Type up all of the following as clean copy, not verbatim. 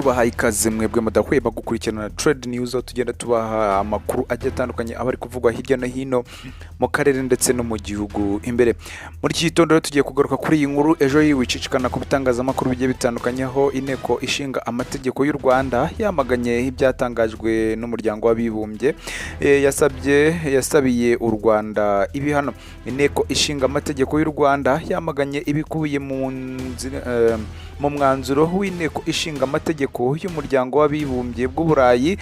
Tubahaye ikaze mwebwe mudahwema gukurikirana Trade News, aho tugenda tubaha amakuru agiye atandukanye aba ari kuvugwa hirya no hino mu karere ndetse no mu gihugu imbere. Muri iki gitondo rero tugiye kugaruka kuri iyi nkuru ejo yiwicicikana ku bitangazamakuru bigiye bitandukanye, aho Inteko Ishinga Amategeko y'u Rwanda yamaganye ibyatangajwe n'Umuryango w'Abibumbye, yasabye yasabiye u Rwanda ibihano. Inteko Ishinga Amategeko y'u Rwanda yamaganye ibikubiye mu mwanzuro w'Inteko Ishinga Amategeko y'Umuryango w'Abibumbye bw'Uburayi,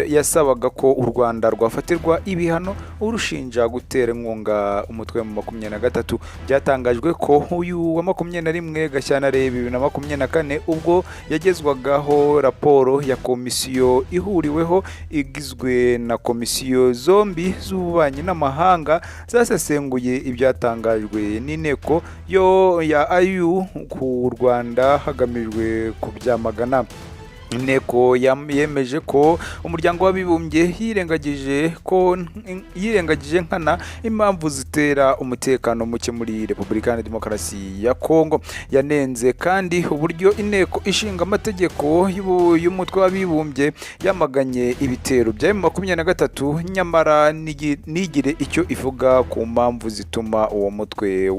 yasabaga ko u Rwanda rwafatirwa ibihano urushinja gutera inkunga umutwe wa 23. Byatangajwe ko uyu wa 21 Gashyantare 2024, ubwo yagezwagaho raporo ya komisiyo ihuriweho igizwe na komisiyo zombi z'ububanyi n'amahanga zasesenguye ibyatangajwe n'inteko yo ya AU ku Rwanda hagamijwe kubyamagana. Inteko yemeje ko Umuryango w'Abibumbye yirengagije nkana impamvu zitera umutekano muke muri Repubulika Iharanira Demokarasi ya Kongo. Yanenze kandi uburyo Inteko Ishinga Amategeko y'Umutwe w'Abibumbye yamaganye ibitero bya M23, nyamara ntigire icyo ivuga ku mpamvu zituma uwo mutwe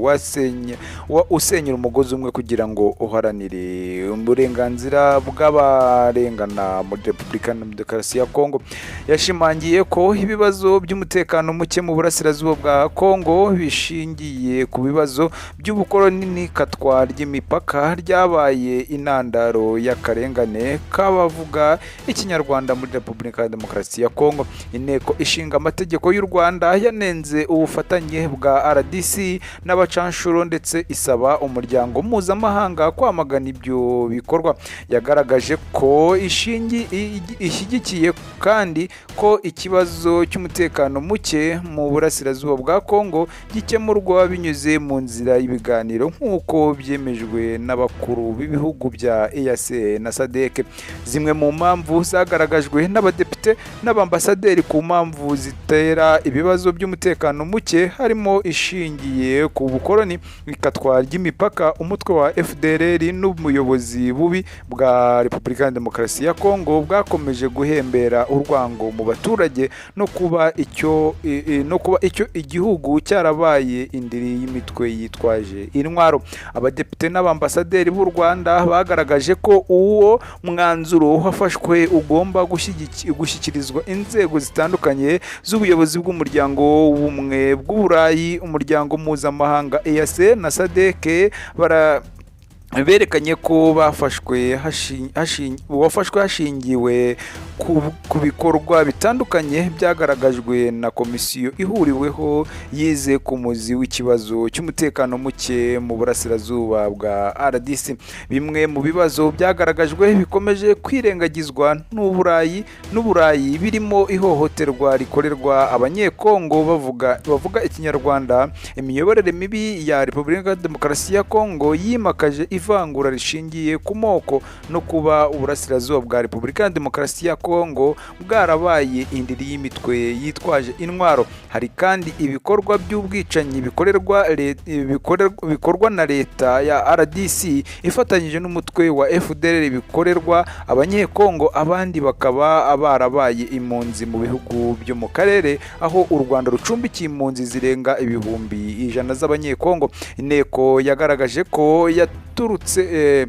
usenyera umugozi umwe kugira ngo uharanire uburenganzira bw'abarengana muri Repubulika Iharanira Demokarasi ya Kongo. Yashimangiye ko ibibazo by'umutekano muke mu burasirazuba bwa Kongo bishingiye ku bibazo by'ubukoloni n'ikatwa ry'imipaka ryabaye intandaro y'akarengane k'abavuga Ikinyarwanda muri Repubulika ya Demokarasi ya Kongo. Inteko Ishinga Amategeko y'u Rwanda yanenze ubufatanye bwa RDC n'abacanshuro, ndetse isaba umuryango mpuzamahanga kwamagana ibyo bikorwa. Yagaragaje ko ishyigikiye kandi ko ikibazo cy'umutekano muke mu burasirazuba bwa Kongo gikemurwa binyuze mu nzira y'ibiganiro, nk'uko byemejwe n'abakuru b'ibihugu bya EAC na SADC. Zimwe mu mpamvu zagaragajwe n'abadepite n'abambasaderi ku mpamvu zitera ibibazo by'umutekano muke harimo ishingiye ku bukoloni, ikatwa ry'imipaka, umutwe wa FDLR n'ubuyobozi bubi bwa Repubulika ya Demokarasi ya Kongo bwakomeje guhembera urwango mu baturage, no kuba icyo igihugu cyarabaye indiri y'imitwe yitwaje intwaro. Abadepite n'abambasaderi b'u Rwanda bagaragaje ko uwo mwanzuro wafashwe ugomba gushyikirizwa inzego zitandukanye z'ubuyobozi bw'Umuryango w'Ubumwe bw'Uburayi, Umuryango Mpuzamahanga EAC na SADC. Bara berekanye ko wafashwe hashingiwe ku bikorwa bitandukanye byagaragajwe na komisiyo ihuriweho yize ku muzi w'ikibazo cy'umutekano muke mu burasirazuba bwa RDC. Bimwe mu bibazo byagaragajwe bikomeje kwirengagizwa n'Uburayi birimo ihohoterwa rikorerwa Abanyekongo bavuga Ikinyarwanda, imiyoborere mibi ya Repubulika ya Demokarasi ya Kongo yimakaje ivangura rishingiye ku moko, no kuba uburasirazuba bwa Repubulika ya Demokarasi ya Kongo bwarabaye indiri y'imitwe yitwaje intwaro. Hari kandi ibikorwa by'ubwicanyi bikorwa na leta ya RDC ifatanyije n'umutwe wa FDLR bikorerwa Abanyekongo, abandi bakaba barabaye impunzi mu bihugu byo mu karere, aho u Rwanda rucumbikiye impunzi zirenga 100,000 z'Abanyekongo. Inteko yagaragaje ko yaturutse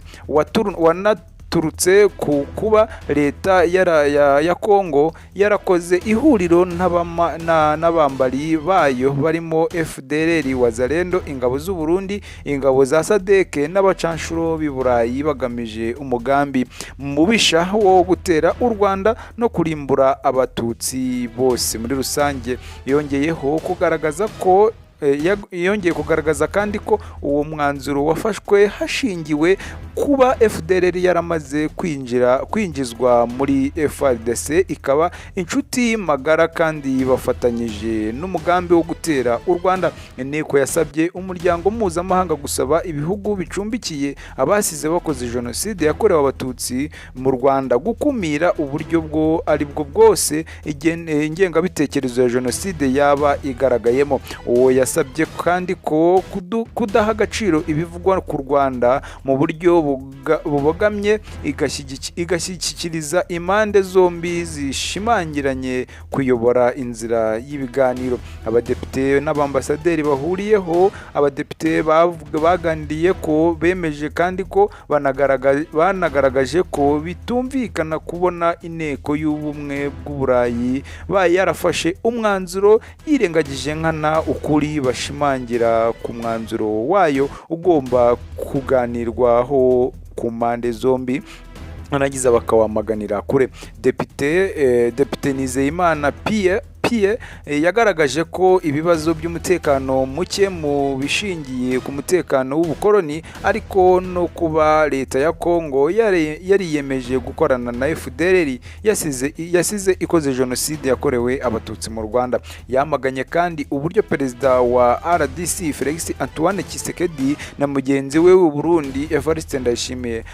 wanaturutse ku kuba leta ya Kongo yarakoze ihuriro n'abambari bayo barimo FDLR, Wazalendo, ingabo z'u Burundi, ingabo za SADC n'abacanshuro b'i Burayi, bagamije umugambi mubisha wo gutera u Rwanda no kurimbura Abatutsi bose muri rusange. Yongeye kugaragaza kandi ko uwo mwanzuro wafashwe hashingiwe kuba FDLR yaramaze kwinjizwa muri FARDC, ikaba inshuti magara kandi bafatanyije n'umugambi wo gutera u Rwanda. Inteko yasabye umuryango mpuzamahanga gusaba ibihugu bicumbikiye abasize bakoze jenoside yakorewe Abatutsi mu Rwanda gukumira uburyo bwo ari bwo bwose ingengabitekerezo ya jenoside yaba igaragayemo. Uwo yasabye kandi ko kudaha agaciro ibivugwa ku Rwanda mu buryo bubogamye, igashyikiriza impande zombi zishimangiranye kuyobora inzira y'ibiganiro. Abadepite n'abambasaderi bahuriyeho, abadepite baganiriye ko bemeje kandi ko banagaragaje ko bitumvikana kubona Inteko y'Ubumwe bw'Uburayi yarafashe umwanzuro yirengagije nkana ukuri, bashimangira ku mwanzuro wayo ugomba kuganirwaho ku mpande zombi, banagiza bakawamaganira kure. Depite Nizeyimana Pie yagaragaje ko ibibazo by'umutekano muke mu bishingiye ku mutekano w'ubukoloni, ariko no kuba leta ya Kongo yariyemeje gukorana na FDLR yasize ikoze jenoside yakorewe Abatutsi mu Rwanda. Yamaganye kandi uburyo perezida wa RDC Felix Antoine Tshisekedi na mugenzi we w'u Burundi Evariste Ndayishimiye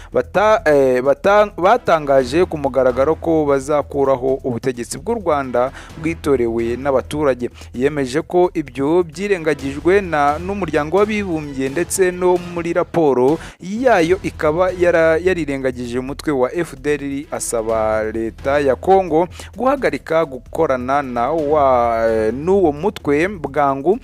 batangaje ku mugaragaro ko bazakuraho ubutegetsi bw'u Rwanda bwitorewe n'abaturage. Yemeje ko ibyo byirengagijwe n'Umuryango w'Abibumbye, ndetse no muri raporo yayo ikaba yarirengagije umutwe wa FDLR, asaba leta ya Kongo guhagarika gukorana n'uwo mutwe bwangu,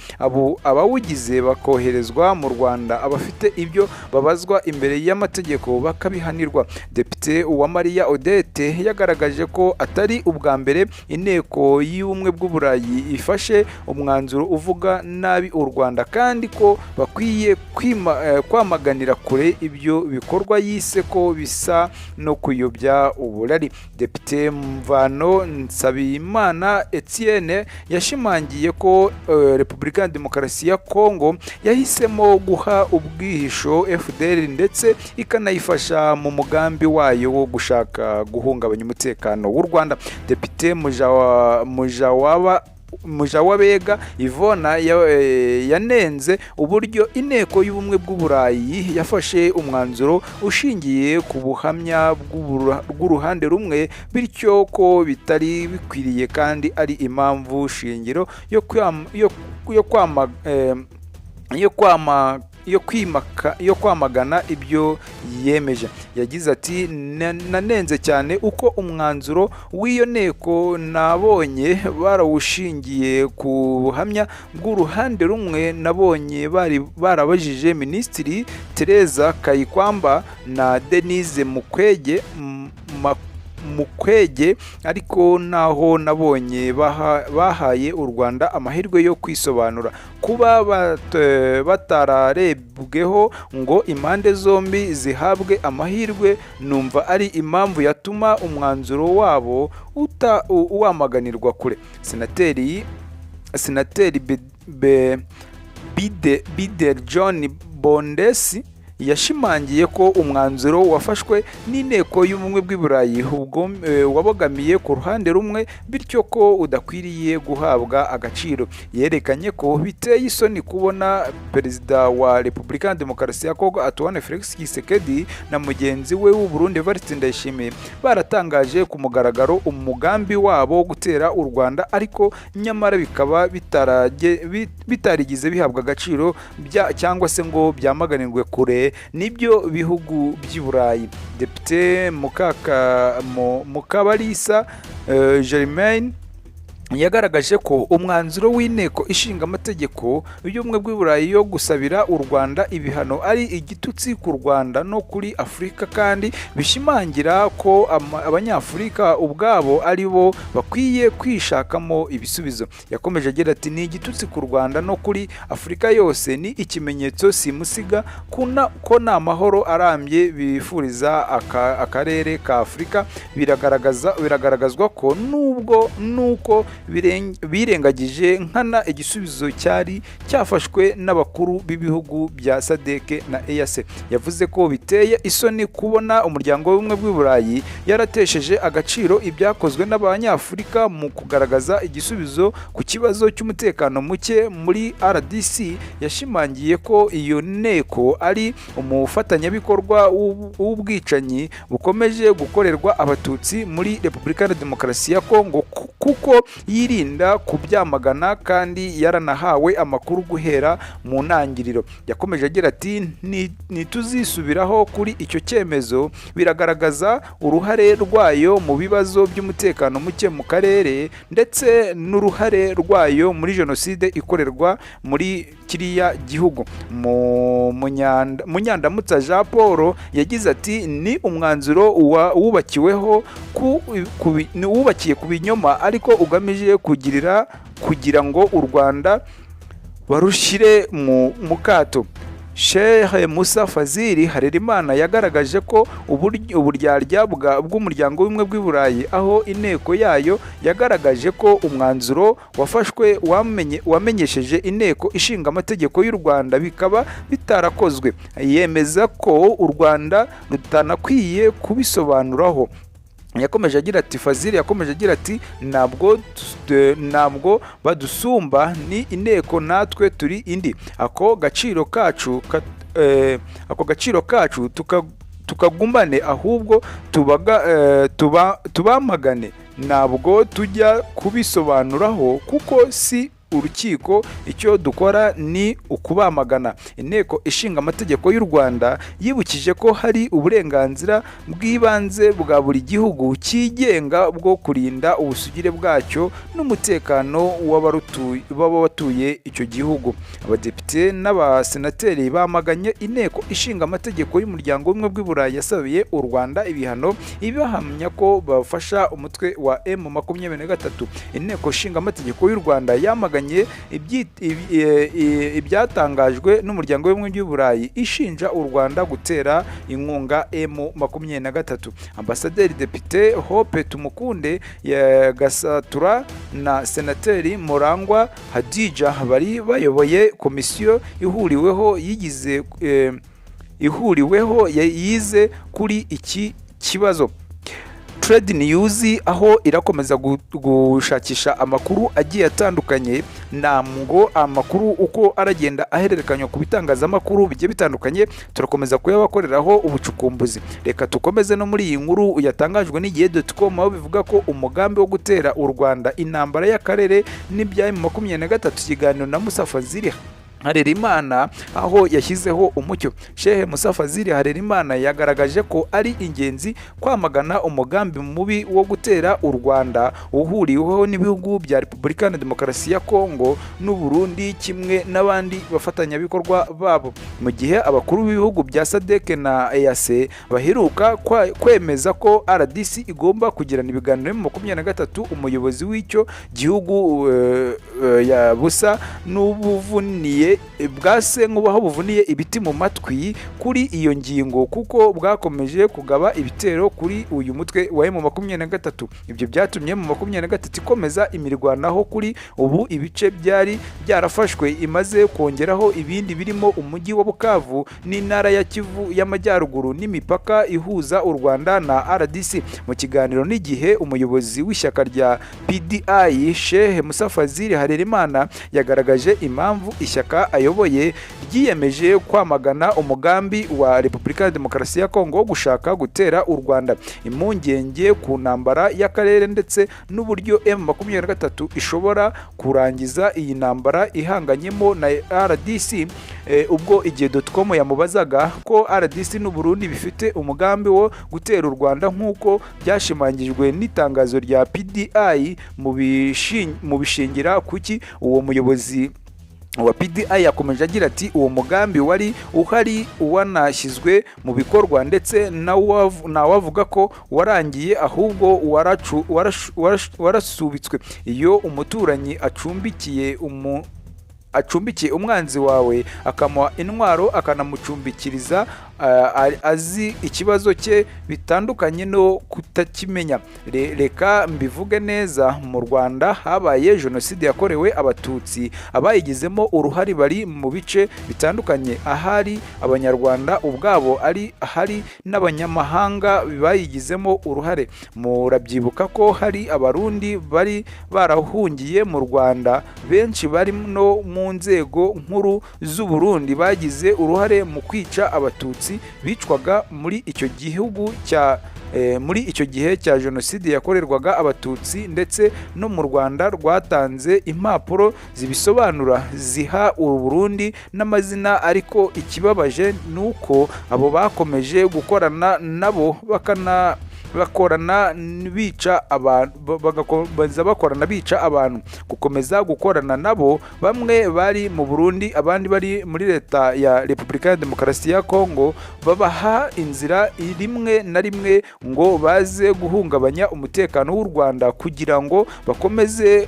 abawugize bakoherezwa mu Rwanda, abafite ibyo babazwa imbere y'amategeko bakabihanirwa. Depite Uwamariya Odette yagaragaje ko atari ubwa mbere Inteko y'Ubumwe bw'Uburayi ifashe umwanzuro uvuga nabi u Rwanda, kandi ko bakwiye kwamaganira kure ibyo bikorwa yise ko bisa no kuyobya uburari. Depite Mvano Nsabimana Etienne yashimangiye ko Repubulika ya Demokarasi ya Kongo yahisemo guha ubwihisho FDLR, ndetse ikanayifasha mu mugambi wayo wo gushaka guhungabanya umutekano w'u Rwanda. Depite Mujawabega Ivona yanenze uburyo Inteko y'Ubumwe bw'Uburayi yafashe umwanzuro ushingiye ku buhamya bw'uruhande rumwe, bityo ko bitari bikwiriye kandi ari impamvu shingiro yo kwam- yo yo kwama eh, yo kwama yo kwimaka yo kwamagana ibyo yemeje. Yagize ati: "Nanenze cyane uko umwanzuro w'iyo nteko nabonye barawushingiye ku buhamya bw'uruhande rumwe. Nabonye bari barabajije Minisitiri Tereza Kayikwamba na Denise Mukwege, ariko naho nabonye bahaye u Rwanda amahirwe yo kwisobanura. Kuba batararebweho ngo impande zombi zihabwe amahirwe, numva ari impamvu yatuma umwanzuro wabo wamaganirwa kure." Senateri Bidel John Bondesi yashimangiye ko umwanzuro wafashwe n'Inteko y'Ubumwe bw'i Burayi wabogamiye ku ruhande rumwe, bityo ko udakwiriye guhabwa agaciro. Yerekanye ko biteye isoni kubona perezida wa Repubulika ya Demokarasi ya Kongo Antoine Felix Tshisekedi na mugenzi we w'u Burundi Evariste Ndayishimiye baratangaje ku mugaragaro umugambi wabo wo gutera u Rwanda, ariko nyamara bikaba bitarigeze bihabwa agaciro cyangwa se ngo byamaganirwe kure n'ibyo bihugu by'i Burayi. Depite Mukabalisa Germaine yagaragaje ko umwanzuro w'Inteko Ishinga Amategeko y'Ubumwe bw'i Burayi yo gusabira u Rwanda ibihano ari igitutsi ku Rwanda no kuri Afurika, kandi bishimangira ko Abanyafurika ubwabo ari bo bakwiye kwishakamo ibisubizo. Yakomeje agira ati: "Ni igitutsi ku Rwanda no kuri Afurika yose, ni ikimenyetso simusiga ko nta mahoro arambye bifuriza akarere ka Afurika. Biragaragazwa ko nubwo nuko birengagije nkana igisubizo cyari cyafashwe n'abakuru b'ibihugu bya SADC na EAC." Yavuze ko biteye isoni kubona Umuryango w'Ubumwe bw'i Burayi yaratesheje agaciro ibyakozwe n'Abanyafurika mu kugaragaza igisubizo ku kibazo cy'umutekano muke muri RDC. Yashimangiye ko iyo nteko ari umufatanyabikorwa w'ubwicanyi bukomeje gukorerwa Abatutsi muri Repubulika ya Demokarasi ya Kongo. kuko yirinda kubyamagana kandi yaranahawe amakuru guhera mu ntangiriro. Yakomeje agira ati: "Ntituzisubiraho kuri icyo cyemezo, biragaragaza uruhare rwayo mu bibazo by'umutekano muke mu karere ndetse n'uruhare rwayo muri jenoside ikorerwa muri kiriya gihugu." Munyandamutsa Jean Paul yagize ati: "Ni umwanzuro wubakiweho wubakiye ku binyoma ariko ugamije kugira ngo u Rwanda barushyire mu kato." Sheikh Musa Fazil Harerimana yagaragaje ko uburyarya bw'Umuryango w'Ubumwe bw'i Burayi, aho inteko yayo yagaragaje ko umwanzuro wafashwe wamenyesheje Inteko Ishinga Amategeko y'u Rwanda, bikaba bitarakozwe. Yemeza ko u Rwanda rutanakwiye kubisobanuraho. Yakomeje agira ati, Fazil yakomeje agira ati: Ntabwo badusumba, ni inteko natwe turi indi. Ako gaciro kacu tukagumane, ahubwo tubamagane. Ntabwo tujya kubisobanuraho kuko si urukiko, icyo dukora ni ukubamagana." Inteko Ishinga Amategeko y'u Rwanda yibukije ko hari uburenganzira bw'ibanze bwa buri gihugu cyigenga bwo kurinda ubusugire bwacyo n'umutekano w'abatuye icyo gihugu. Abadepite n'abasenateri bamaganye Inteko Ishinga Amategeko y'Umuryango w'Ubumwe bw'i Burayi yasabiye u Rwanda ibihano, ibahamya ko bafasha umutwe wa M23. Inteko Ishinga Amategeko y'u Rwanda yamaganye ibyatangajwe n'Umuryango w'Ubumwe bw'i Burayi ishinja u Rwanda gutera inkunga M23. Ambasaderi Depite Hope Tumukunde ya Gasatura na Senateri Murangwa Hadija bari bayoboye komisiyo ihuriweho yigize ihuriweho yize kuri iki kibazo. Trade News aho irakomeza gushakisha amakuru agiye atandukanye. Ntabwo amakuru uko aragenda ahererekanywa ku bitangazamakuru bigiye bitandukanye, turakomeza kuyabakoreraho ubucukumbuzi. Reka tukomeze no muri iyi nkuru yatangajwe n'Igihe.com, aho bivuga ko umugambi wo gutera u Rwanda, intambara y'akarere n'ibya M23, ikiganiro na Musa Fazil Harerimana aho yashyizeho umucyo. Shehe Musa Fazil Harerimana yagaragaje ko ari ingenzi kwamagana umugambi mubi wo gutera u Rwanda uhuriweho n'ibihugu bya Repubulika ya Demokarasi ya Kongo n'u Burundi kimwe n'abandi bafatanyabikorwa babo, mu gihe abakuru b'ibihugu bya SADC na EAC baheruka kwemeza ko RDC igomba kugirana ibiganiro mu 23. Umuyobozi w'icyo gihugu ya busa n'ubuvuniye bwase nk'ubaho buvuniye ibiti mu matwi kuri iyo ngingo, kuko bwakomeje kugaba ibitero kuri uyu mutwe wa M23. Ibyo byatumye M23 ikomeza imirwanaho. Kuri ubu ibice byari byarafashwe imaze kongeraho ibindi, birimo umujyi wa Bukavu n'intara ya Kivu y'Amajyaruguru n'imipaka ihuza u Rwanda na RDC. Mu kiganiro n'Igihe, umuyobozi w'ishyaka rya PDI, Shehe Musa Fazil Harerimana, yagaragaje impamvu ishyaka ayoboye ryiyemeje kwamagana umugambi wa Repubulika ya Demokarasi ya Kongo wo gushaka gutera u Rwanda, impungenge ku ntambara y'akarere ndetse n'uburyo M23 ishobora kurangiza iyi ntambara ihanganyemo na RDC. Ubwo Igihe.com yamubazaga ko RDC n'u Burundi bifite umugambi wo gutera u Rwanda nk'uko byashimangijwe n'itangazo rya PDI, mu bishingira kuki, uwo muyobozi wa PDI yakomeje agira ati: "Uwo mugambi wari uhari, wanashyizwe mu bikorwa, ndetse ntawavuga ko warangiye, ahubwo warasubitswe. Iyo umuturanyi acumbikiye umwanzi wawe, akamuha intwaro, akanamucumbikiriza azi ikibazo cye, bitandukanye no kutakimenya. Reka mbivuge neza, mu Rwanda habaye jenoside yakorewe Abatutsi. Abayigizemo uruhare bari mu bice bitandukanye, ahari Abanyarwanda ubwabo, ari hari n'abanyamahanga bayigizemo uruhare. Murabyibuka ko hari Abarundi bari barahungiye mu Rwanda, benshi bari no mu nzego nkuru z'u Burundi, bagize uruhare mu kwica Abatutsi bicwaga muri icyo gihugu cya Muri icyo gihe cya jenoside yakorerwaga Abatutsi, ndetse no mu Rwanda rwatanze impapuro zibisobanura ziha u Burundi n'amazina. Ariko ikibabaje ni uko abo bakomeje gukorana nabo, bakana bakorana bica abantu, bagakomeza bakorana bica abantu, gukomeza gukorana nabo. Bamwe bari mu Burundi, abandi bari muri leta ya Repubulika ya Demokarasi ya Kongo, babaha inzira rimwe na rimwe ngo baze guhungabanya umutekano w'u Rwanda kugira ngo bakomeze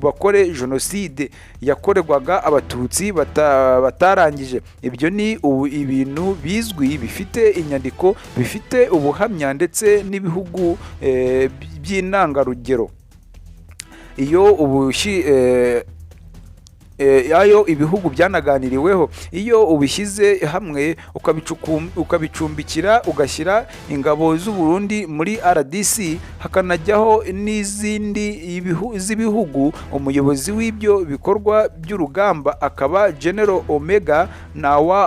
bakore jenoside yakorerwaga Abatutsi batarangije. Ibyo ni ubu ibintu bizwi, bifite inyandiko, bifite ubuhamya, ndetse n'ibihugu by'intangarugero iyo ubushi ayo ibihugu byanaganiriweho. Iyo ubishyize hamwe, ukabicumbikira, ugashyira ingabo z'u Burundi muri RDC, hakanajyaho n'izindi z'ibihugu, umuyobozi w'ibyo bikorwa by'urugamba akaba General Omega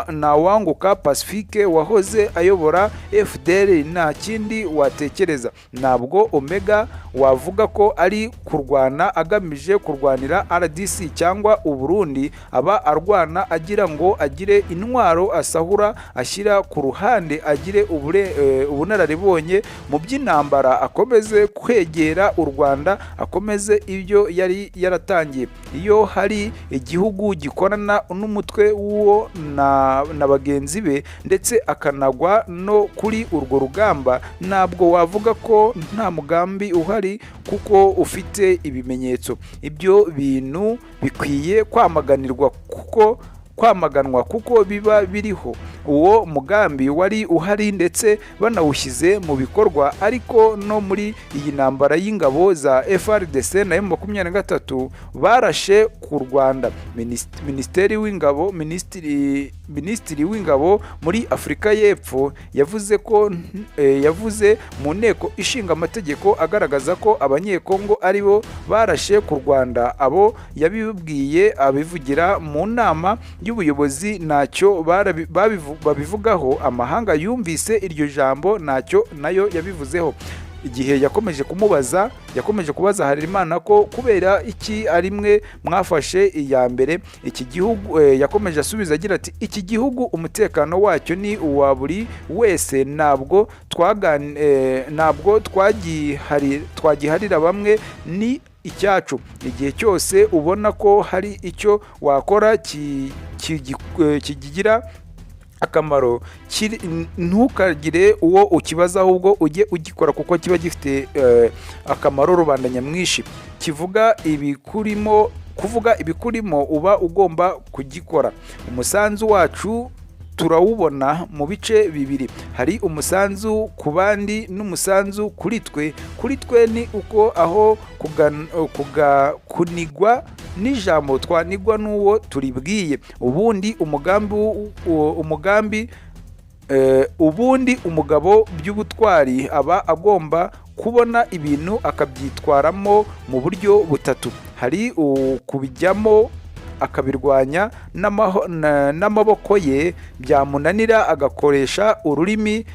Ntawanguka Pacifique wahoze ayobora FDLR, nta kindi watekereza. Ntabwo Omega wavuga ko ari kurwana agamije kurwanira RDC cyangwa u Burundi. Aba arwana agira ngo agire intwaro asahura, ashyira ku ruhande, agire ubunararibonye mu by'intambara, akomeze kwegera u Rwanda, akomeze ibyo yari yaratangiye. Iyo hari igihugu gikorana n'umutwe w'uwo na bagenzi be, ndetse akanagwa no kuri urwo rugamba, ntabwo wavuga ko nta mugambi uhari kuko ufite ibimenyetso. Ibyo bintu bikwiye kwamaganirwa, kuko kwamaganwa kuko biba biriho. Uwo mugambi wari uhari, ndetse banawushyize mu bikorwa. Ariko no muri iyi ntambara y'ingabo za FARDC na M23 barashe ku Rwanda. Minisiteri w'ingabo, minisitiri w'ingabo muri Afurika y'Epfo yavuze ko yavuze mu nteko ishinga amategeko agaragaza ko Abanyekongo aribo barashe ku Rwanda. Abo yabibwiye abivugira mu nama y'ubuyobozi, ntacyo babivugaho. Amahanga yumvise iryo jambo, ntacyo nayo yabivuzeho. Igihe yakomeje kumubaza, yakomeje kubaza Harerimana ko kubera iki ari mwe mwafashe iya mbere iki gihugu, yakomeje asubiza agira ati: "Iki gihugu umutekano wacyo ni uwa buri wese, ntabwo ntabwo twagiharira bamwe, ni icyacu. Igihe cyose ubona ko hari icyo wakora kigira akamaro, ntukagire uwo ukibaza, ahubwo ujye ugikora kuko kiba gifite akamaro rubanda nyamwinshi. Kivuga ibikurimo, kuvuga ibikurimo uba ugomba kugikora." Umusanzu wacu turawubona mu bice bibiri: hari umusanzu ku bandi n'umusanzu kuri twe. Kuri twe ni uko aho kunigwa n'ijambo twanigwa n'uwo turibwiye. Ubundi umugambi umugambi ubundi umugabo by'ubutwari aba agomba kubona ibintu akabyitwaramo mu buryo butatu: hari ukubijyamo akabirwanya n'amaboko ye, byamunanira agakoresha ururimi,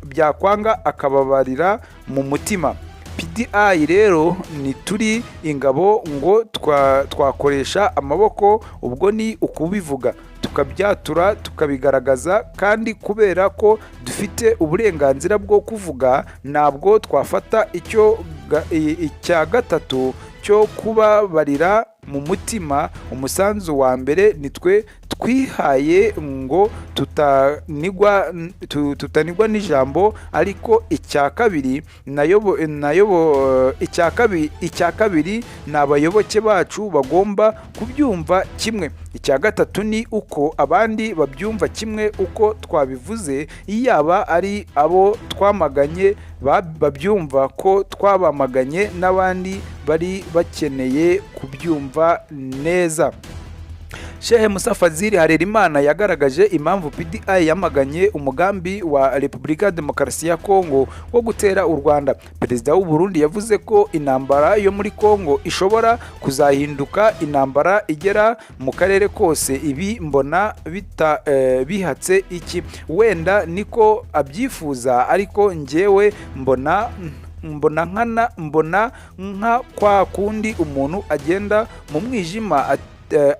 byakwanga akababarira mu mutima. PDI rero ntituri ingabo ngo twakoresha amaboko, ubwo ni ukubivuga, tukabyatura, tukabigaragaza. Kandi kubera ko dufite uburenganzira bwo kuvuga, ntabwo twafata icya gatatu cyo kubabarira mu mutima. Umusanzu wa mbere nitwe twihaye ngo tutanigwa n'ijambo. Ariko icya kabiri nayobo icya kabiri ni abayoboke bacu bagomba kubyumva kimwe. Icya gatatu ni uko abandi babyumva kimwe uko twabivuze, yaba ari abo twamaganye babyumva ko twabamaganye, n'abandi bari bakeneye kubyumva neza. Shehe Musa Fazil Harerimana yagaragaje impamvu PDI yamaganye umugambi wa Repubulika ya Demokarasi ya Kongo wo gutera u Rwanda. Perezida w'u Burundi yavuze ko intambara yo muri Kongo ishobora kuzahinduka intambara igera mu karere kose. Ibi mbona bihatse iki? Wenda niko abyifuza, ariko njyewe mbona nka kwa kundi umuntu agenda mu mwijima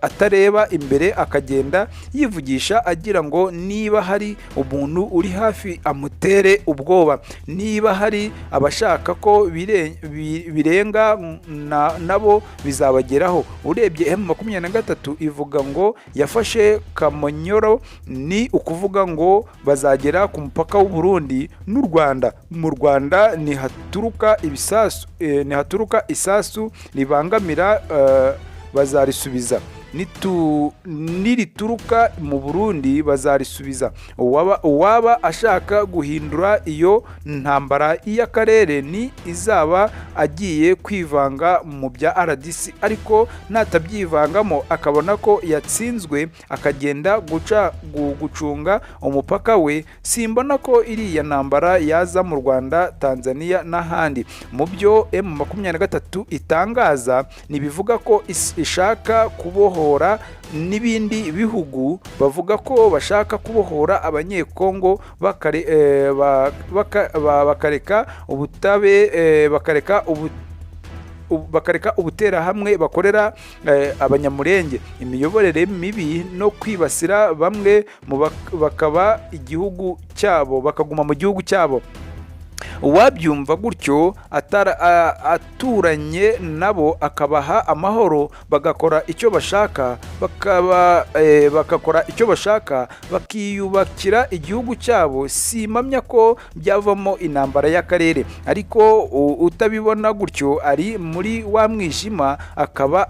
atareba imbere, akagenda yivugisha agira ngo niba hari umuntu uri hafi amutere ubwoba. Niba hari abashaka ko birenga nabo bizabageraho. Urebye M23 ivuga ngo yafashe Kamonyoro, ni ukuvuga ngo bazagera ku mupaka w'u Burundi n'u Rwanda. Mu Rwanda nihaturuka ibisasu, nihaturuka isasu ribangamira, bazarisubiza. Nirituruka mu Burundi bazarisubiza. Uwaba ashaka guhindura iyo ntambara y'akarere ni izaba agiye kwivanga mu bya RDC, ariko natabyivangamo akabona ko yatsinzwe akagenda gucunga umupaka we, simbona ko iriya ntambara yaza mu Rwanda, Tanzania n'ahandi. Mu byo M23 itangaza ntibivuga ko ishaka kubohora n'ibindi bihugu, bavuga ko bashaka kubohora Abanyekongo bakareka ubutabe eh, bakareka ubu bakareka ubuterahamwe bakorera Abanyamurenge, imiyoborere mibi no kwibasira bamwe mu bakaba igihugu cyabo, bakaguma mu gihugu cyabo. Uwabyumva gutyo aturanye nabo akabaha amahoro, bagakora icyo bashaka, bakakora icyo bashaka, bakiyubakira igihugu cyabo, simpamya ko byavamo intambara y'akarere. Ariko utabibona gutyo ari muri wa mwijima, akaba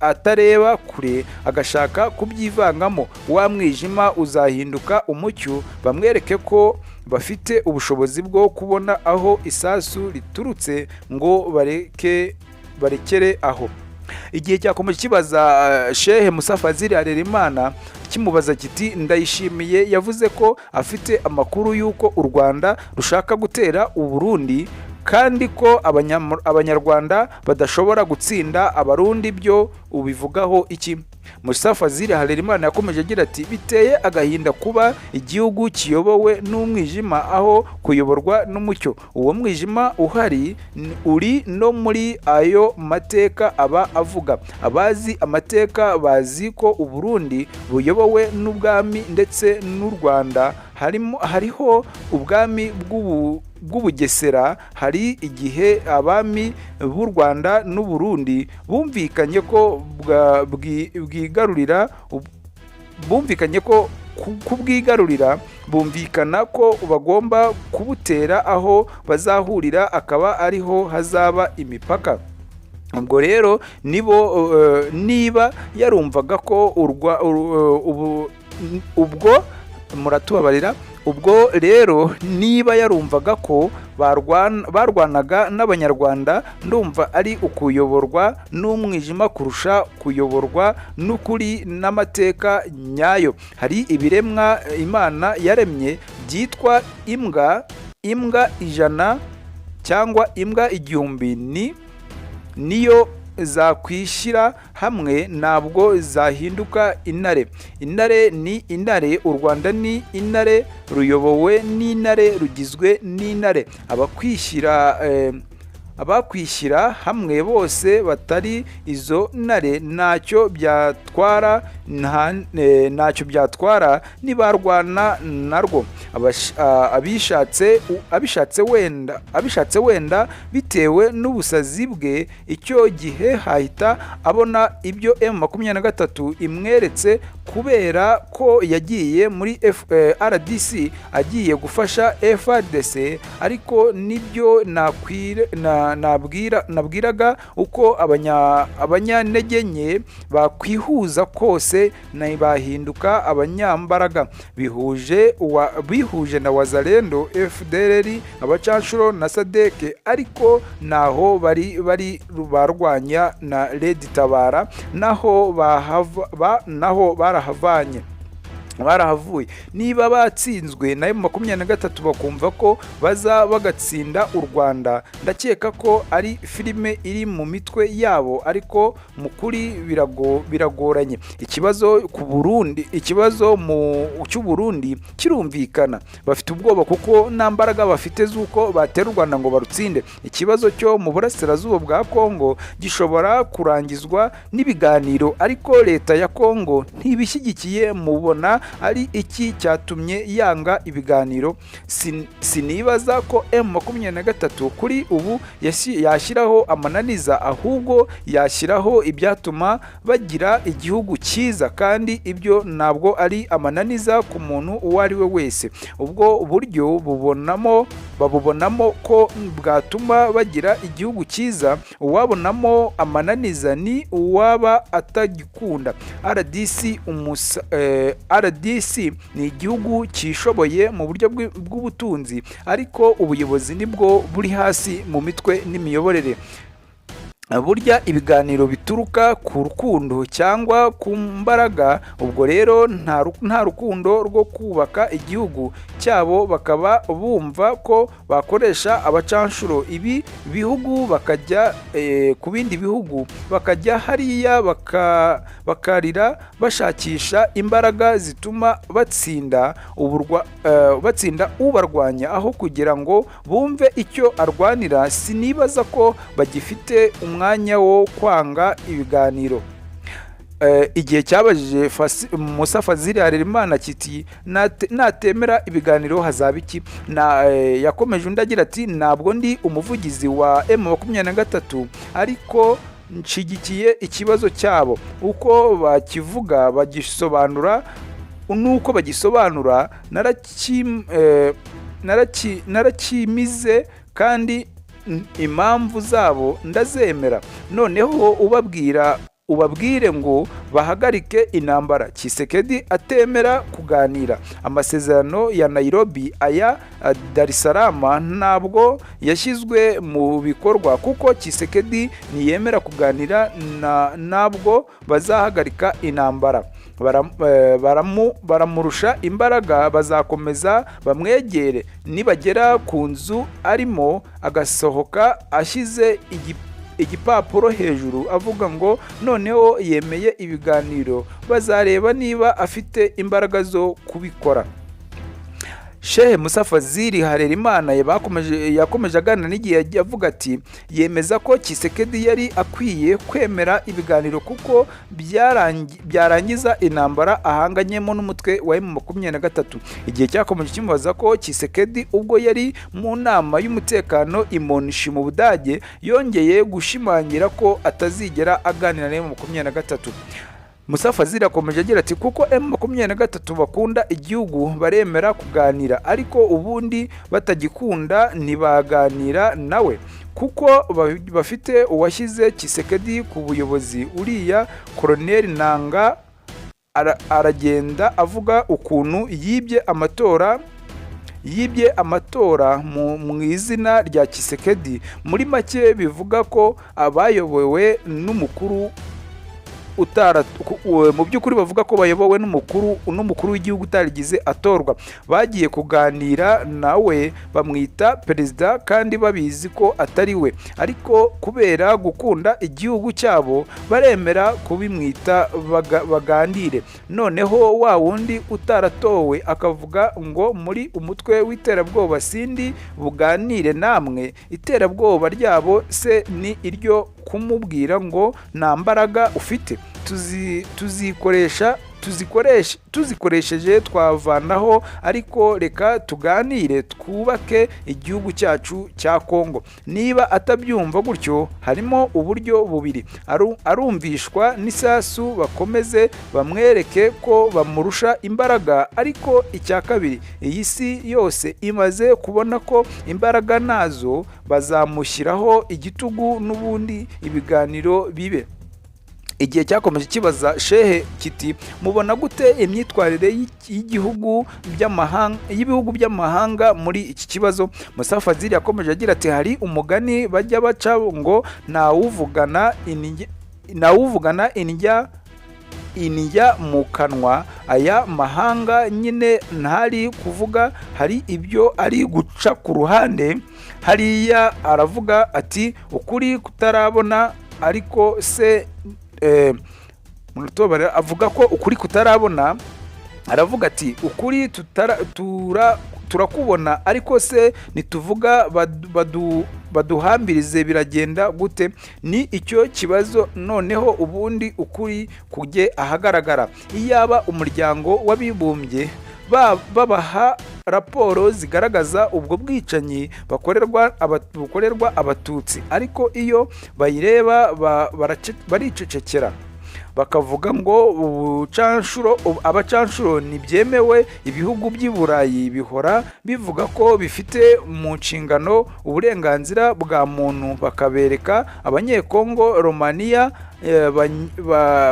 atareba kure, agashaka kubyivangamo, wa mwijima uzahinduka umucyo, bamwereke ko bafite ubushobozi bwo kubona aho isasu riturutse ngo barekere aho. Igihe cyakomeje kibaza Shehe Musa Fazil Harerimana, kimubaza kiti: "Ndayishimiye yavuze ko afite amakuru y'uko u Rwanda rushaka gutera u Burundi kandi ko Abanyarwanda badashobora gutsinda Abarundi, byo ubivugaho iki?" Musa Fazil Harerimana yakomeje agira ati: "Biteye agahinda kuba igihugu kiyobowe n'umwijima aho kuyoborwa n'umucyo. Uwo mwijima uhari uri no muri ayo mateka aba avuga. Abazi amateka bazi ko u Burundi buyobowe n'ubwami ndetse n'u Rwanda hariho ubwami bw'Ubugesera. Hari igihe abami b'u Rwanda n'u Burundi bumvikanye ko bwigarurira bumvikanye ko kubwigarurira, bumvikana ko bagomba kubutera, aho bazahurira akaba ariho hazaba imipaka. Ubwo rero nibo niba yarumvaga ko urwa ubu ubwo muratubabarira, ubwo rero niba yarumvaga ko barwanaga n'Abanyarwanda, ndumva ari ukuyoborwa n'umwijima kurusha kuyoborwa n'ukuri n'amateka nyayo. Hari ibiremwa Imana yaremye byitwa imbwa. Imbwa 100 cyangwa imbwa 1000 niyo zakwishyira hamwe ntabwo zahinduka intare. Intare ni intare. U Rwanda ni intare, ruyobowe n'intare, rugizwe n'intare. Abakwishyira hamwe bose batari izo ntare ntacyo byatwara, ntacyo byatwara nibarwana narwo. Abishatse wenda bitewe n'ubusazi bwe, icyo gihe hahita abona ibyo M23 imweretse, kubera ko yagiye muri RDC agiye gufasha FARDC. Ariko nibyo nabwiraga, uko abanyantege nke bakwihuza kose. FARDC ntibahinduka abanyambaraga. Bihuje na Wazalendo, FDLR, abacanshuro na SADC, ariko naho bari barwanya na Red Tabara, naho bahava, naho barahavanye, barahavuye. Niba batsinzwe na M23 bakumva ko baza bagatsinda u Rwanda, ndakeka ko ari filime iri mu mitwe yabo, ariko mu kuri biragoranye. Ikibazo ku Burundi, ikibazo mu cy'u Burundi kirumvikana, bafite ubwoba kuko nta mbaraga bafite z'uko batera u Rwanda ngo barutsinde. Ikibazo cyo mu burasirazuba bwa Kongo gishobora kurangizwa n'ibiganiro, ariko leta ya Kongo ntibishyigikiye. Mubona ari iki cyatumye yanga ibiganiro? Sinibaza ko M23 kuri ubu yashyiraho amananiza, ahubwo yashyiraho ibyatuma bagira igihugu cyiza, kandi ibyo ntabwo ari amananiza ku muntu uwo ari we wese. Ubwo buryo babubonamo ko bwatuma bagira igihugu cyiza. Uwabonamo amananiza ni uwaba atagikunda RDC. RDC ni igihugu cyishoboye mu buryo bw'ubutunzi, ariko ubuyobozi nibwo buri hasi mu mitwe n'imiyoborere. Burya ibiganiro bituruka ku rukundo cyangwa ku mbaraga. Ubwo rero nta rukundo rwo kubaka igihugu cyabo, bakaba bumva ko bakoresha abacanshuro ibi bihugu bakajya ku bindi bihugu, bakajya hariya bakarira bashakisha imbaraga zituma batsinda ubarwanya, aho kugira ngo bumve icyo arwanira. Sinibaza ko bagifite umwanya wo kwanga ibiganiro. Igihe cyabajije Musa Fazili Harerimana kiti: "Natemera ibiganiro hazaba iki?" Yakomeje undi agira ati: "Ntabwo ndi umuvugizi wa M23, ariko nshigikiye ikibazo cyabo uko bakivuga, bagisobanura nuko bagisobanura, narakimize kandi impamvu zabo ndazemera. Noneho ubabwire ngo bahagarike intambara. Tshisekedi atemera kuganira, amasezerano ya Nairobi, aya Dar es Salaam ntabwo yashyizwe mu bikorwa kuko Tshisekedi ntiyemera kuganira, ntabwo bazahagarika intambara. Baramurusha imbaraga, bazakomeza bamwegere. Nibagera ku nzu arimo agasohoka ashyize igipapuro hejuru avuga ngo noneho yemeye ibiganiro, bazareba niba afite imbaraga zo kubikora." Shehe Musa Fazili Harerimana yakomeje aganira n'igihe avuga ati: "Yemeza ko Tshisekedi yari akwiye kwemera ibiganiro kuko byarangiza intambara ahanganyemo n'umutwe wa M23. Igihe cyakomeje kimubaza ko Tshisekedi ubwo yari mu nama y'umutekano i Munich mu Budage yongeye gushimangira ko atazigera aganira na M23. Musa Fazili akomeje agira ati: "Kuko M23 bakunda igihugu baremera kuganira, ariko ubundi batagikunda ntibaganira nawe, kuko bafite uwashyize Tshisekedi ku buyobozi, uriya Colonel Nanga aragenda avuga ukuntu yibye amatora mu izina rya Tshisekedi. Muri make bivuga ko abayobowe n'umukuru utara mu by'ukuri bavuga ko bayobowe n'umukuru w'igihugu utarigize atorwa. Bagiye kuganira nawe bamwita perezida kandi babizi ko atari we, ariko kubera gukunda igihugu cyabo baremera kubimwita baganire. Noneho wa wundi utaratowe akavuga ngo muri umutwe w'iterabwoba, sindi buganire namwe. Iterabwoba ryabo se ni iryo kumubwira ngo nta mbaraga ufite? Tuzikoresha, tuzikoresheje twavanaho, ariko reka tuganire twubake igihugu cyacu cya Kongo." Niba atabyumva gutyo, harimo uburyo bubiri: arumvishwa n'isasu, bakomeze bamwereke ko bamurusha imbaraga. Ariko icya kabiri, iyi si yose imaze kubona ko imbaraga nazo, bazamushyiraho igitugu n'ubundi ibiganiro bibe." Igihe cyakomeje kibaza Shehe kiti: "Mubona gute imyitwarire y'igihugu by'amahanga, y'ibihugu by'amahanga muri iki kibazo?" Musa Fazil yakomeje agira ati: "Hari umugani bajya baca ngo ntawuvugana indya mu kanwa. Aya mahanga nyine ntari kuvuga, hari ibyo ari guca ku ruhande hariya. Aravuga ati ukuri kutarabona, ariko se munatubabarira, avuga ko ukuri kutarabona. Aravuga ati ukuri turakubona, ariko se nituvuga baduhambirize biragenda gute? Ni icyo kibazo. Noneho ubundi ukuri kujye ahagaragara. Iyaba Umuryango w'Abibumbye babaha raporo zigaragaza ubwo bwicanyi bukorerwa Abatutsi, ariko iyo bayireba baricecekera, bakavuga ngo abacanshuro ntibyemewe. Ibihugu by'i Burayi bihora bivuga ko bifite mu nshingano uburenganzira bwa muntu, bakabereka Abanyekongo, Romaniya,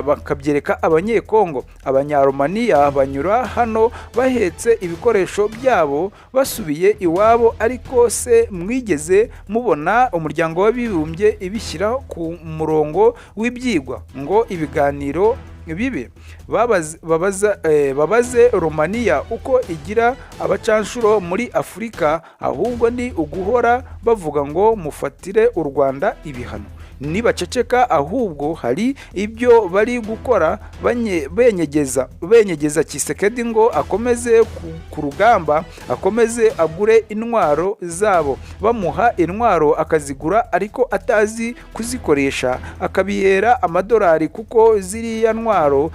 bakabyereka Abanyekongo, Abanyaromaniya banyura hano bahetse ibikoresho byabo basubiye iwabo. Ariko se mwigeze mubona Umuryango w'Abibumbye ibishyira ku murongo w'ibyigwa ngo ibiganiro bibe? Babaze Romaniya uko igira abacanshuro muri Afurika. Ahubwo ni uguhora bavuga ngo mufatire u Rwanda ibihano. Nibaceceka, ahubwo hari ibyo bari gukora benyegeza Tshisekedi ngo akomeze ku rugamba, akomeze agure intwaro zabo. Bamuha intwaro akazigura, ariko atazi kuzikoresha, akabihera amadolari, kuko ziriya ntwaro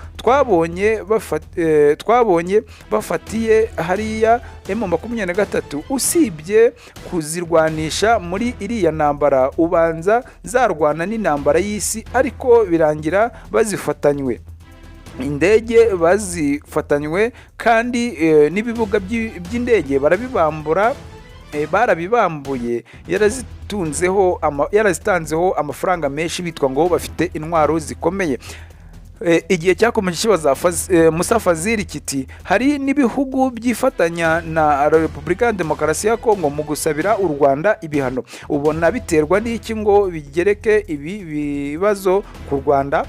twabonye bafatiye hariya M23, usibye kuzirwanisha muri iriya ntambara, ubanza zarwana n'intambara y'isi, ariko birangira bazifatanywe indege, bazifatanywe kandi n'ibibuga by'indege barabibambura, barabibambuye, yarazitanzeho amafaranga menshi, bitwa ngo bafite intwaro zikomeye." Igihe cyakomeje kibaza Musa Fazil kiti: "Hari n'ibihugu byifatanya na Repubulika ya Demokarasi ya Kongo mu gusabira u Rwanda ibihano. Ubona biterwa n'iki ngo bigereke ibi bibazo ku Rwanda?"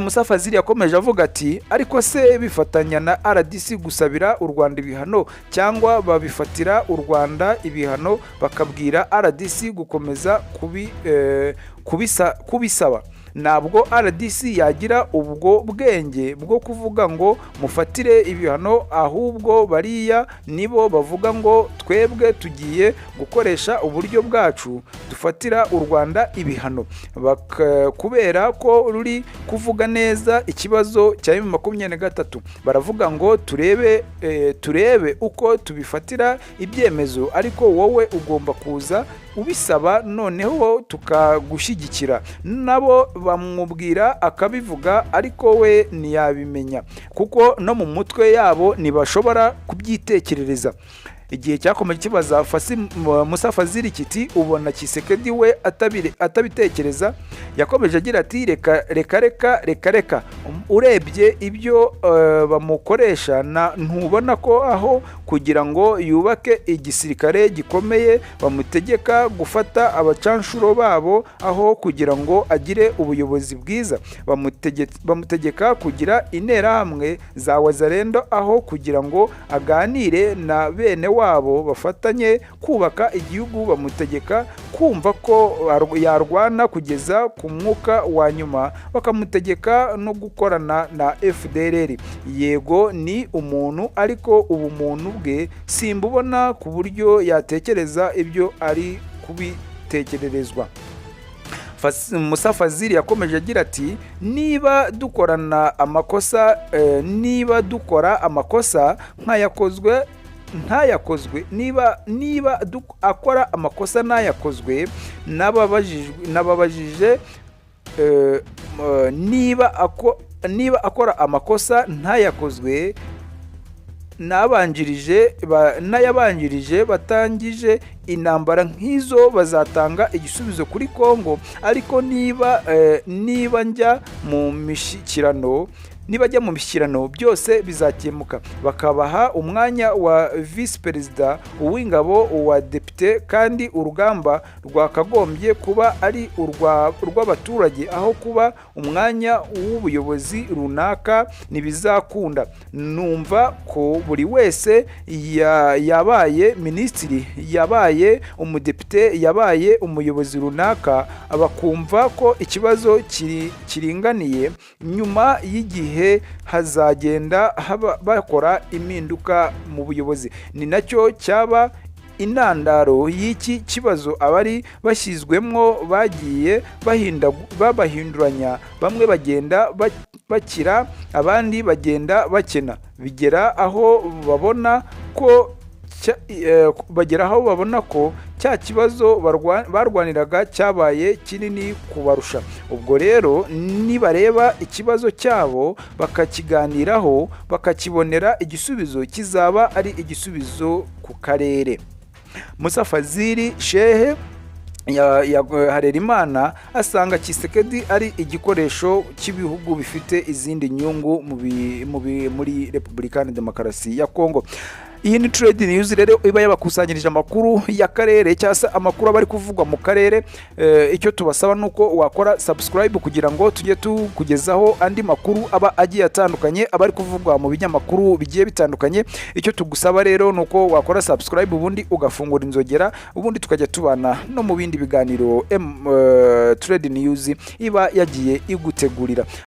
Musa Fazil yakomeje avuga ati: "Ariko se bifatanya na RDC gusabira u Rwanda ibihano, cyangwa babifatira u Rwanda ibihano bakabwira RDC gukomeza kubisaba? Ntabwo RDC yagira ubwo bwenge bwo kuvuga ngo mufatire ibihano. Ahubwo bariya nibo bavuga ngo twebwe tugiye gukoresha uburyo bwacu dufatira u Rwanda ibihano, kubera ko ruri kuvuga neza ikibazo cya M23. Baravuga ngo turebe uko tubifatira ibyemezo, ariko wowe ugomba kuza ubisaba, noneho tukagushyigikira. Nabo bamubwira akabivuga, ariko we ntiyabimenya, kuko no mu mutwe yabo ntibashobora kubyitekerereza." Igihe cyakomeje kibaza Musa Fazil kiti: "Ubona Tshisekedi we atabitekereza?" Yakomeje agira ati: "Reka reka reka reka reka. Urebye ibyo bamukoresha, ntubona ko aho kugira ngo yubake igisirikare gikomeye bamutegeka gufata abacanshuro babo? Aho kugira ngo agire ubuyobozi bwiza bamutegeka kugira interahamwe za Wazalendo? Aho kugira ngo aganire na bene wabo bafatanye kubaka igihugu, bamutegeka kumva ko yarwana kugeza ku mwuka wa nyuma, bakamutegeka no gukorana na FDLR? Yego ni umuntu, ariko ubumuntu bwe simbubona ku buryo yatekereza ibyo ari kubitekererezwa." Musa Fazil yakomeje agira ati: "Niba dukora amakosa nk'ayakozwe ntayakozwe, niba akora amakosa ntayakozwe, n'ababajije, niba akora amakosa ntayakozwe." N'abanjirije n'ayabanjirije batangije intambara nk'izo bazatanga igisubizo kuri Kongo. Ariko niba njya mu mishyikirano, nibajya mu mishyikirano byose bizakemuka, bakabaha umwanya wa visi perezida, uw'ingabo, uwa depite. Kandi urugamba rwakagombye kuba ari urw'abaturage aho kuba umwanya w'ubuyobozi runaka. Ntibizakunda. Numva ko buri wese yabaye minisitiri, yabaye umudepite, yabaye umuyobozi runaka, bakumva ko ikibazo kiringaniye. Nyuma y'igihe hazagenda bakora impinduka mu buyobozi. Ni nacyo cyaba intandaro y'iki kibazo. Abari bashyizwemwo bagiye babahinduranya, bamwe bagenda bakira, abandi bagenda bakena, bigera aho babona ko bagera aho babona ko cya kibazo barwaniraga cyabaye kinini kubarusha. Ubwo rero nibareba ikibazo cyabo, bakakiganiraho, bakakibonera igisubizo, kizaba ari igisubizo ku karere. Musa Fazili Shehe ya Harerimana asanga Tshisekedi ari igikoresho cy'ibihugu bifite izindi nyungu muri Repubulika ya Demokarasi ya Kongo. Iyi ni Trade News rero iba yabakusanyirije amakuru y'akarere cyangwa se amakuru aba ari kuvugwa mu karere. Icyo tubasaba ni uko wakora subscribe kugira ngo tujye tukugezaho andi makuru aba agiye atandukanye, aba ari kuvugwa mu binyamakuru bigiye bitandukanye. Icyo tugusaba rero ni uko wakora subscribe, ubundi ugafungura inzogera, ubundi tukajya tubana no mu bindi biganiro Trade News iba yagiye igutegurira.